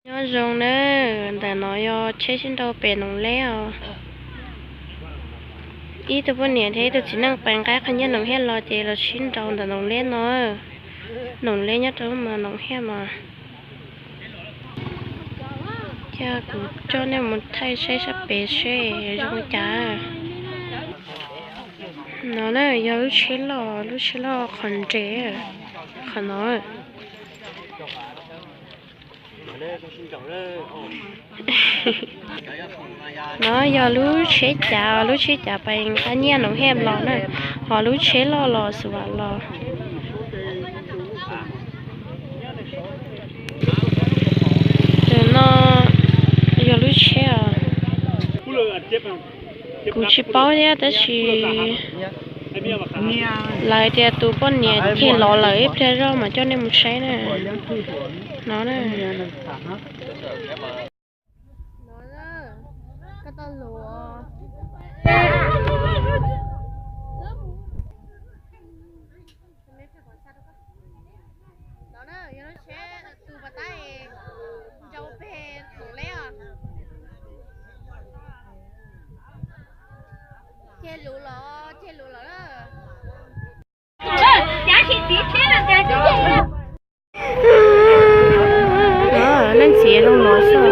Nyob zoo nawb, ntawm no yog tsheb sib nrau pem Noom Leb os. Ib tug poj niam thiab ib tug txiv neej pais nqa qhov nyiaj Noom Hiab los ces los sib nrau ntawm Noom Leb no. Noom Leb nyob rau mas Noom Hiab mas. Ces kuv coj nej mus thaij saib sab pem seb zoo li cas. No na yog lub tsheb loj, lub tsheb loj qhov nres, qhov no. No yog lub tsheb cav, lub tsheb cav pais nqa nyiaj Noom Hiab los na, ho lub tsheb loj los Xub Vam los. Tus no yog lub tsheb os. Kuv tsis paub thiab tab sis lawv tias tus poj niam ceg los lawm ib pliag zog mas coj nej mus saib na. No na. No na, yog lub tsheb tus pas tab nrau pem Noom Leb os. Ceg lus los, ceg lus los na. Leej txiv zoo los xwb.